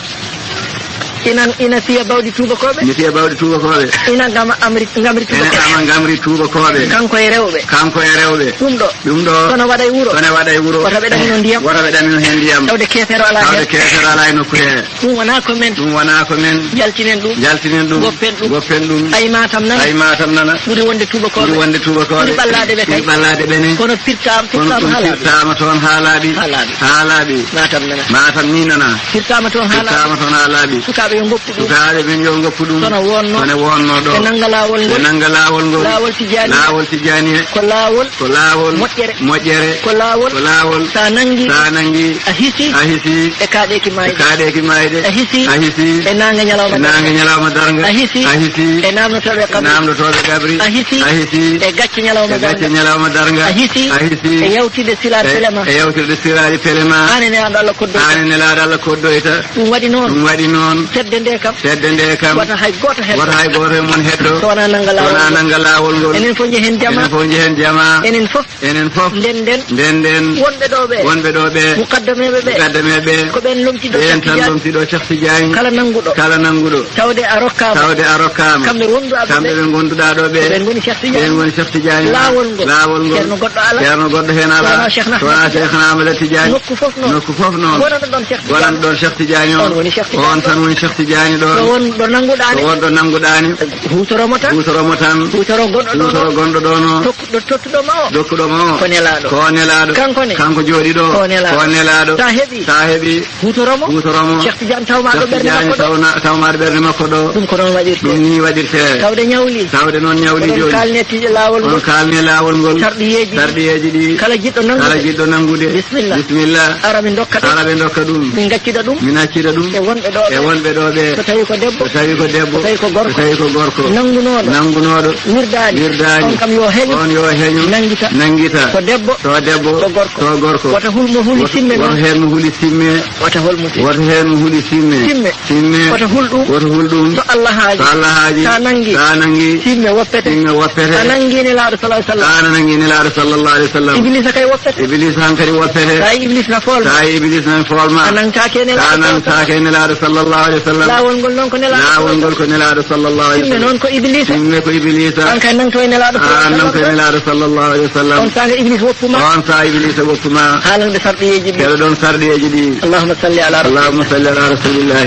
Ina, ina fiya bawɗi tuubakooɓe. Ina fiya bawɗi tuubakooɓe. Ina gama amri-, ngamri tuubakooɓe. Ina gama ngamri tuubakooɓe. Kanko e rewɓe. Kanko e rewɓe. Ɗum ɗo. Ɗum ɗo. Kono waɗa e wuro. Kono waɗa e wuro. Wota ɓe ɗamino ndiyam. Wota ɓe ɗamino heen ndiyam. Tawde keefeero alaa heen. Tawde keefeero alaa e nokku hee. Ɗum wonaa ko men. Ɗum wonaa ko men. Jaltinen ɗum. Jaltinen ɗum. Goppen ɗum. Goppen ɗum. Ay Matam nana. Ay Matam nana. Ɓuri wonde tuubakooɓe. Ɓuri wonde tuubakooɓe. Ɓuri ɓallaade ɓe kay. Ɓuri ɓallaade ɓe ne. Kono firtaama, kono firtaama ɗum haa laaɓi. Firtaama toon haa laaɓi. Haa laaɓi. Haa laaɓi. Matam nana. Matam ni nana. Firtaama toon haa laaɓi. Firtaama toon haa laaɓi. Sukaaɓe yo ngoppu ɗum. Sukaaɓe men yo ngoppu ɗum. Kono wonnoo. Kono wonnoo ɗo. Ɓe nannga laawol ngol. Ɓe nannga laawol ngol. Laawol Tijjaani. Laawol Tijjaani. Ko laawol. Ko laawol. Moƴƴere. Moƴƴere. Ko laawol. Ko laawol. Sa nanngi. Sa nanngi. A hisi. A hisi. E kaaɗeeki maayde. E kaaɗeeki maayde. A hisi. A hisi. E naange ñalawma darnga. E naange ñalawma darnga. A hisi. A hisi. E naamnotooɓe qabri. E naamnotooɓe qabri. A hisi. A hisi. E gacce ñalawma darnga. E gacce ñalawma darnga. A hisi. A hisi. E yawtide silaade pelema. E yawtide silaade pelema. Aan e Nelaaɗo Allah koddoyta. Aan e Nelaaɗo Allah koddoyta. Ɗum waɗi noon. Ɗum waɗi noon. Fedde nde kam. Fedde nde kam. Wata hay gooto heddo. Wata hay gooto e mon heddo. So wonaa nannga laawol ngol. So wonaa nannga laawol ngol. Enen fof njehen jama. Enen fof njehen jama. Enen fof. Enen fof. Ndennden. Ndennden. Wonɓe ɗo ɓe. Wonɓe ɗo ɓe. Mukaddameeɓe ɓe. Mukaddameeɓe ɓe. Ko ɓeen lomtiiɗo Cheikh Tidiane. Ɓeen tan lomtiiɗo Cheikh Tidiane. Kala nannguɗo. Kala nannguɗo. Tawde a rokkaama. Tawde a rokkaama. Kamɓe wonduɓe ɓe. Kamɓe ɓe ngonduɗaa ɗo ɓe. Ko ɓeen ngoni Cheikh Tidiane. Ɓeen ngoni Cheikh Tidiane. Laawol ngol. Laawol ngol. Ceerno goɗɗo alaa. Ceerno goɗɗo heen alaa. So wonaa Cheikh Ahmad Tidiane. Nokku fof noon. Nokku fof noon. Wonata ɗoon Cheikh Tidiane. Wonata ɗoon Cheikh Tidiane o. On woni Cheikh Tidiane. On tan woni Cheikh Tidiane ɗoon. So won ɗo nannguɗaa ne. So won ɗo nannguɗaa ne. Huutoromo tan. Huutoromo tan. Huutoro goɗɗo ɗoon o. Huutoro gonɗo ɗoon o. Tokkuɗo, tottuɗo ma o. Dokkuɗo ma o. Ko nelaaɗo. Ko nelaaɗo. Kanko ne. Kanko jooɗiiɗo. Ko nelaaɗo. Kanko jooɗiiɗo. Sa heɓi. Sa heɓi. Huutoromo. Huutoromo. Cheikh Tidiane taw ma ɗo ɓernde makko ɗo. Taw na-, taw ma ɗo ɓernde makko ɗo. Ɗum ko noon waɗirte. Ɗum ni waɗirte. Tawde ñawli. Tawde noon ñawli. Oɗon jooni. Kaalne ti-, laawol ngol. Oɗon kaalne laawol ngol. Sarɗiyeeji ɗi. Sarɗiyeeji ɗi. Kala jiɗɗo nanngude. Kala jiɗɗo nanngude. Bismillah. Bismillah. Ara min ndokka ɗum. Ara ɓe ndokka ɗum. Min ngaccida ɗum. Min accida ɗum. E wonɓe ɗo ɓe. E wonɓe ɗo ɓe. So tawi ko debbo. So tawi ko debbo. So tawi ko gorko. So tawi ko gorko. Nanngunooɗo. Nanngunooɗo. Wirdaani. Wirdaani. On kam yo heño. On yo heño. Nanngita. Nanngita. Ko debbo. So debbo. Ko gorko. So gorko. Wata hul mo huli simme noon. Wata heen mo huli simme. Wata hol mo simme. Wata heen mo huli simme. Simme. Simme. Wata hul ɗum. Wata hul ɗum. So Allah haaji. So Allah haaji. Sa nanngi. Sa nanngi. Simme woppete. Simme woppete. A nanngi Nelaaɗo sallallahu alaihi wasallam. An a nanngi Nelaaɗo sallallahu alaihi wasallam. Iblisa kay woppete. Iblisa hankadi woppete. Tawi Iblis na foolma. Tawi Iblis na foolma. A nangtaake Nelaaɗo. A nangtaake Nelaaɗo sallallahu alaihi wasallam. Laawol ngol noon ko Nelaaɗo. Laawol ngol ko Nelaaɗo sallallahu alaihi wasallam. Simme noon ko Iblisa. Simme ko Iblisa. An kay nangto e Nelaaɗo. An nangto e Nelaaɗo sallallahu alaihi wasallam. On saanga Iblis woppuma. On saa Iblisa woppuma. Haalan ɓe sarɗiyeeji ɗi. Keɗoɗon sarɗiyeeji ɗi. Allahumma salli ala Rasulillah. Allahumma salli ala Rasulillah.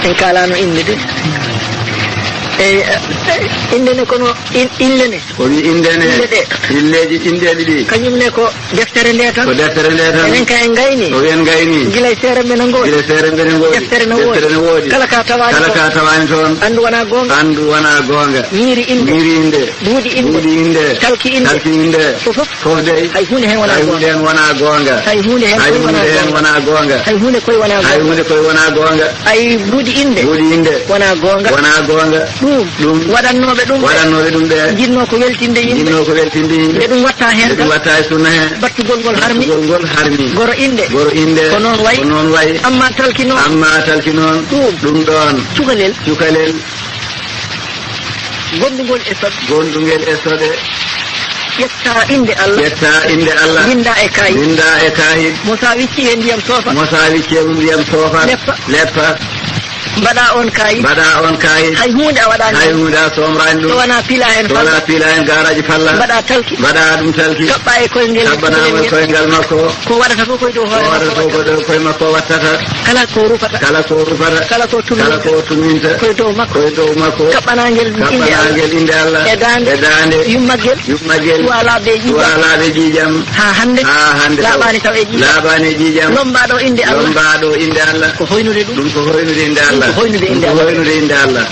En kaalaano innde de. Eyi, eh, innde ne kono in-, innde ne. O wi innde ne. Innde ɗe. Illeeji inndeeji ɗi. Kañum ne ko deftere nde tan. Ko deftere nde tan. Enen kay en ngayni. O wi en ngayni. Gila e seere mbeɗa ngoodi. Gila e seere mbeɗa ngoodi. Deftere ne woodi. Deftere ne woodi. Kala ka tawaani toon. Kala ka tawaani toon. Anndu wonaa goonga. Anndu wonaa goonga. Ñiiri innde. Ñiiri innde. Buuɗi innde. Buuɗi innde. Talki innde. Talki innde. Fof, fof. Fof dey. Hay huunde heen wonaa goonga. Hay huunde heen wonaa goonga. Hay huunde heen koy wonaa goonga. Hay huunde koy wonaa goonga. Hay huunde koy wonaa goonga. Ay buuɗi innde. Buuɗi innde. Wonaa goonga. Wonaa goonga. Ɗum. Ɗum. Waɗannooɓe ɗum ɓe. Waɗannooɓe ɗum ɓe. Njinnoo ko weltinde yimɓe. Njinnoo ko weltinde yimɓe. Nde ɗum watta heen. Nde ɗum watta e sunna heen. Battugol ngol harmi. Battugol ngol harmi. Goro innde. Goro innde. Ko noon wayi. Ko noon wayi. Amma talki noon. Amma talki noon. Ɗum. Ɗum ɗoon. Cukalel. Cukalel. Gondungol e soɓe. Gondungel e soɓe. Ƴetta innde Allah. Ƴetta innde Allah. Binnda e kaayit. Binnda e kaayit. Mo sa wicci e ndiyam soofa. Mo sa wicci e ndiyam soofa. Leppa. Leppa. Mbaɗa on kaayit. Mbaɗa on kaayit. Hay huunde a waɗaani. Hay huunde a soomraani ɗum. So wonaa piila heen falla. So wonaa piila heen gaaraaji falla. Mbaɗa talki. Mbaɗa ɗum talki. Kaɓɓa e koyngel. Kaɓɓanaa e koyngal makko. Ko waɗata fof koye dow hoore makko waɗata. Ko dow koye makko wattata. Kala ko rufata. Kala ko rufata. Kala ko tuminta. Kala ko tuminta. Koye dow makko. Koye dow makko. Kaɓɓanaa ngel innde Allah. Kaɓɓanaa ngel innde Allah. E daande. E daande. Yummagel. Yummagel. Suwaa laaɓde e ƴiiƴam. Suwaa laaɓde e ƴiiƴam. Haa hannde. Haa hannde. Laaɓaani taw e ƴiiƴam. Laaɓaani e ƴiiƴam. Lommbaaɗo innde Allah. Lommbaaɗo innde Allah. Ko hoynude ɗum. Ɗum ko hoynude innde Allah. Ɗum ko hoynude innde Allah. Ɗum ko hoynude innde Allah.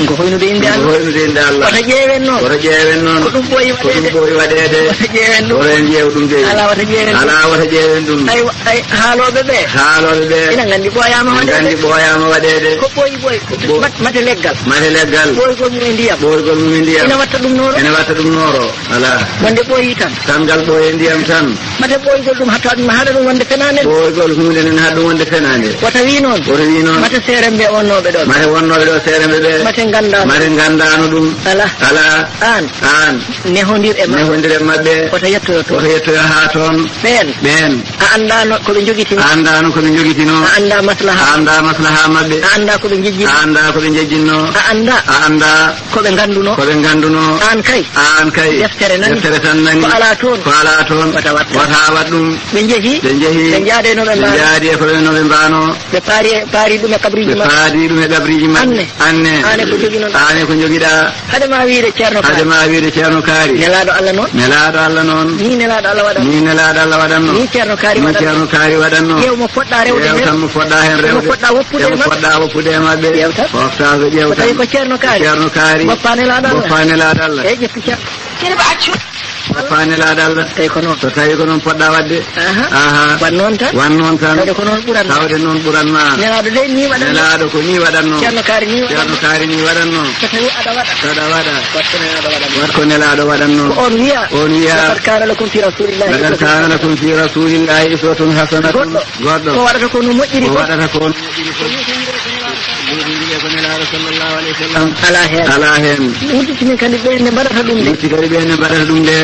Ko hoynude innde Ko Allah. Hoynude innde Allah. Wata ƴeewen noon. Wata ƴeewen noon. Ko ɗum ɓooyi Ko ɗum waɗeede. Ɓooyi waɗeede. Wata ƴeewen ɗum. Wata en ƴeew ɗum de. Alaa, wata ƴeewen ɗum. Alaa, wata ƴeewen ɗum. Ay, ay, haalooɓe ɓe. Haalooɓe ɓe. Ina nganndi ɓooyaama Ina waɗeede. Nganndi ɓooyaama waɗeede. Ko ɓooyi ɓooyi. Ɓo- Mat-, mate leggal. Mate leggal. Ɓooygol mum e ndiyam. Ɓooygol mum e ndiyam. Ina watta ɗum nooro. Ina watta ɗum nooro. Alaa. Wonde ɓooyi tan. Tan ngal ɓooyi e ndiyam tan. Mate ɓooygol ɗum hatta ɗum haɗa ɗum wonde fenaande. Ɓooygol huunde nen haɗa ɗum wonde fenaande. Wata wi noon. Wata wi noon. Mate seeremɓe wonnooɓe ɗo. Mate wonnooɓe ɗo seeremɓe ɓe. Mate nganndaano. Mate nganndaano ɗum. Alaa. Alaa. Aan. Aan. Nehondir e maɓɓe. Nehondir e maɓɓe. Wata yettoyo toon. Wata yettoyo haa toon. Ɓeen. Ɓeen. A anndaano ko ɓe njogitino. A anndaano ko ɓe njogitino. A anndaa maslaha. A anndaa maslaha maɓɓe. A anndaa ko ɓe njejjitno. A anndaa ko ɓe njejjitno. A anndaa. A anndaa. Ko ɓe ngannduno. Ko ɓe ngannduno. Aan kay. Aan kay. Deftere nani. Deftere tan nani. Ko alaa toon. Ko alaa toon. Wata waɗ. Wata waɗ ɗum. Ɓe njehi. Ɓe njehi. Ɓe njaadi e no ɓe Ɓe mbaano. Njaadi e ko ɓe no ɓe mbaano. Ɓe paari, paari ɗum e kabriiji Ɓe maɓɓe. Paari ɗum e kabriiji maɓɓe. Anne. Anne. Aane ko joginon. Aane ko jogiɗaa. Hade ma wiide Ceerno Kaari. Hade ma wiide Ceerno Kaari. Nelaaɗo Allah noon. Nelaaɗo Allah noon. Ni Nelaaɗo Allah waɗanno. Ni Nelaaɗo Allah waɗanno. Ni Ceerno Kaari Ni waɗanno. Ceerno Kaari waɗanno. Ƴeew mo poɗɗa rewde Ƴeew heen. Tan mo poɗɗa heen Ƴeew mo rewde. Poɗɗa woppude Ƴeew e mo maɓɓe. Poɗɗa woppude e maɓɓe. Ƴeew tan. Foftaaɓe ƴeew Ko tawi tan. Ko Ceerno Kaari. Ceerno Kaari. Boppa Nelaaɗo Allah. Boppa Nelaaɗo Allah. Eey, ƴettu Ceerno. Ceerno ba accu. Boppa Nelaaɗo Allah. Tawi ko noon. So tawi ko noon poɗɗa waɗde. Aha. Aha. Wan noon tan. Wan noon tan. Tawde ko noon ɓuratnoo. Tawde noon ɓuratnoo. Nelaaɗo de ni waɗatnoo. Nelaaɗo ko ni waɗatnoo. Ceerno Kaari ni waɗatnoo. Ceerno Kaari ni waɗatnoo. So tawi aɗa waɗa. So aɗa waɗa. Wat ko Nelaaɗo waɗatnoo. Wat ko Nelaaɗo waɗatnoo. Ko on wiya. On wiya. Laqad kaana lakum fi rasulillahi Laqad uswatun kaana lakum fi rasulillahi uswatun hasanatun. Goɗɗo. Goɗɗo. Ko waɗata ko no moƴƴiri Ko fof. Waɗata ko no moƴƴiri fof. Ɗum wiye ko Nelaaɗo sallallahu alayhi wa sallam. Alaa heen. Alaa heen. Wudditi min kadi ɓe ne mbaɗata ɗum de. Wudditi kadi ɓe ne mbaɗata ɗum de.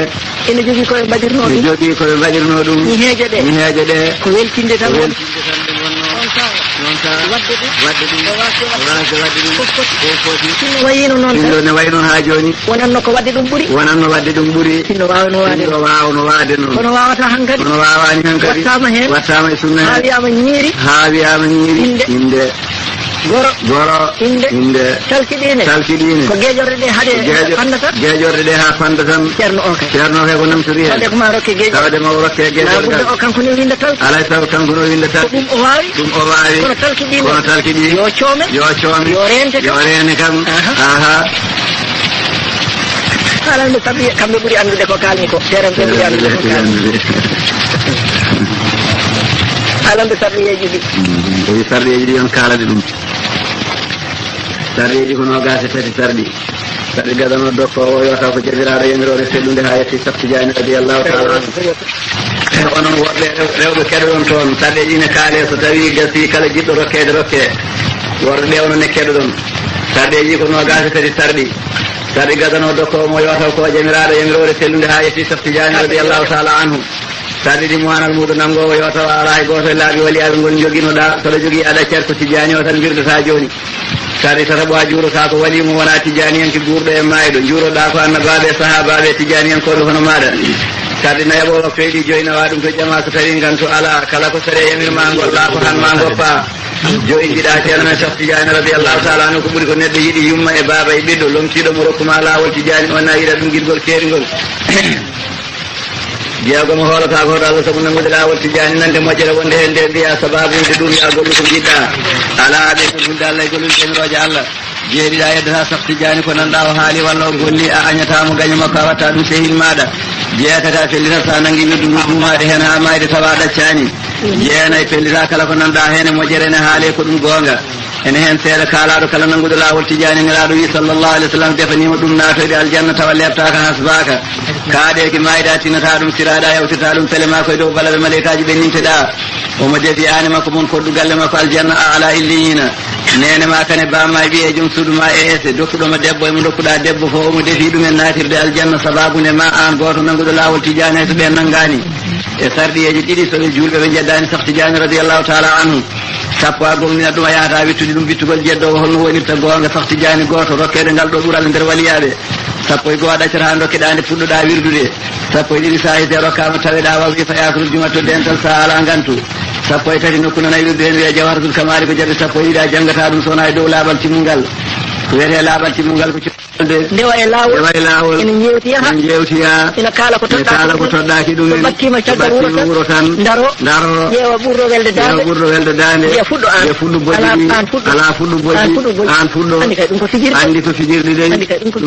Ene jogii ko ɓe mbaɗirnoo Ene ɗum. Jogii ko ɓe mbaɗirnoo ɗum. Ñiheeje ɗe. Ñiheeje ɗe. Ko weltinde tan Ko woni. Weltinde tan ɗum wonnoo. Noon tan. Noon tan. Waɗde ɗum. Waɗde ɗum. O waasde waɗde ɗum. Fof foti. Fof foti. Sinno wayiino noon Sinno tan. Ne wayi noon haa jooni. Wonanno ko waɗde ɗum ɓuri. Wonanno waɗde ɗum ɓuri. Sinno waawno waade Sinno noon. Waawno waade noon. Kono waawata hankadi. Kono waawaani hankadi. Wattaama heen. Wattaama e sunna heen. Haa wiyaama ñiiri. Haa wiyaama ñiiri. Innde. Innde. Goro. Goro. Innde. Innde. Talkiɗiine. Talkiɗiine. Ko geeƴorɗe ɗe haɗe Ko geeƴo-, fannda tan. Geeƴorɗe ɗe haa fannda tan. Ceerno o kay. Ceerno o kay ko namtori heen. Tawde ko ma rokke geeƴorɗe. Tawde ma o rokke geeƴorɗe. Naa budda o kanko ne winda talki. Alaa e sago kanko ne winda talki. Ko ɗum o waawi. Ɗum o waawi. Kono talkiɗiine. Kono talkiɗiine. Yo coome. Yo coome. Yo reente kam. Yo reene kam. Aha. Aha. Alan ɓe sabi kamɓe ɓuri anndude ko kaalmi ko. Seerenɓe ɓuri anndude ko kaalmi. Alan ɓe sarɗiyeeji ɗi. Mm, o wi sarɗiyeeji ɗi on kaalade ɗum. Sarɗiyeeji ko noogaas e tati sarɗi. Sarɗi gadano dokkoowo o yewta ko jabiraaɗo yamiroore teddude haa yetti Seex Tijaani radiyallahu taala anhu. Onon worɓe rew-, rewɓe keɗoɗon toon, sarɗeeji ne kaale so tawi gasi kala jiɗɗo rokkeede rokke. Worɓe ɓe onon ne keɗoɗon. Sarɗeeji ko noogaas e tati sarɗi. Sarɗi gadano dokkoowo mo yewta ko jabiraaɗo yamiroore teddude haa yetti Seex Tijaani radiyallahu taala anhu. Sarɗi ɗi mo anal muuɗo nanngoowo yo taw alaa hay gooto e laaɓi waliyaaɓe ngol njoginoɗaa, so aɗa jogii aɗa cer ko Tijaani o tan mbirdataa jooni. Sarɗi tataɓo a juurotaa ko walii mo wonaa Tijaaniyanke guurɗo e maayɗo, njuuroɗaa ko annabaaɓe e sahaabaaɓe e Tijaaniyankooɓe hono maaɗa. Sarɗi nayaɓo o feyɗi joyi nawa ɗum to jamaa so tawii ngantu alaa, kala ko saree yamir ma ngol laa ko han ma ngoppaa. Joyi njiɗaa Ceerno men Seex Tijaani radiyallahu taala anhu ko ɓuri ko neɗɗo yiɗi yumma e baaba e ɓiɗɗo, lomtiiɗo mo rokku ma laawol Tijaani o na yiɗa ɗum giɗgol keeringol. Jeego mo hoolata ko hoto Allah sabu nanngude laawol Tijaani nande moƴƴere wonde heen nde mbiya sababu nde ɗum ya gollu ko njiɗɗa. Alaa aɗa e ɗum hulde Allah e gollude jamirooje Allah. Jeeɗiɗa yeddata Seex Tijaani ko nanɗa o haali walla o golli a añata mo gaño makko a watta ɗum sehil maɗa. Jeetati a fellitata sa nanngi wirdu ndu duumaade heen haa maayde tawa a ɗaccani. Jeenayi fellita kala ko nanɗa heen e moƴƴere ene haale ko ɗum goonga. Ene heen seeɗa kaalaaɗo kala nannguɗo laawol Tijaani Nelaaɗo wii sallallahu alayhi wa sallam defaniima ɗum naatoyde aljanna tawa leeptaaka hasbaaka. Kaaɗeeki maayde a tinnataa ɗum siraaɗa yawtirtaa ɗum pele maa koye dow balaɓe maleykaaji ɓenninteɗaa. Omo defi aane makko mon koddu galle makko aljanna a alaa illiyiina. Neene maa kane baa maa ɓiye joom suudu maa e ese dokkuɗo mo debbo emo dokkuɗaa debbo fof omo defi ɗumen naatirde aljanna sabaabu nde maa aan gooto nannguɗo laawol Tijaani hay so ɓeen nanngaani. E sarɗiyeeji ɗiɗi so ɓe juulɓe ɓe njeddaani Seex Tijaani radiyallahu taala anhu. Sappo a gomɗinat ɗum a yahata a wittude ɗum wittugol jeddowo holno wonirta goonga Seex Tijaani gooto rokkeede ngal ɗo ɓural e nder waliyaaɓe. Sappo e goo a ɗaccata haa ndokkeɗaa nde puɗɗoɗaa wirdude. Sappo e ɗiɗi sa hisi a rokkaama taweɗaa wazifa e aakirul juma to dental sa alaa ngantu. Sappo e tati nokku nana e wirdu heen wiya jawharatul kamaali ko jaɓi sappo e ɗiɗi a janngata ɗum so wonaa e dow laaɓal timmungal. Wiyetee laaɓal timmungal ko cuɗɗude. Ndewa e laawol. Ndewa e laawol. Ene njeewti yaha. Ene njeewti yaha. Ina kaala ko toɗɗaaki ɗum. Ene kaala ko toɗɗaaki ɗum en. So ɓakkiima caggal wuro tan. Ndaro. Ndaro. Ƴeewa ɓurɗo welde daande. Ƴeewa ɓurɗo welde daande. Njiya fuɗɗo aan. Njiya fuɗɗo bojji ɗi. Alaa aan fuɗɗo. Alaa fuɗɗo bojji. Aan fuɗɗo bojji. Aan fuɗɗo. Anndi kay ɗum ko fijirde. Anndi ko fijirde de. Anndi kay ɗum ko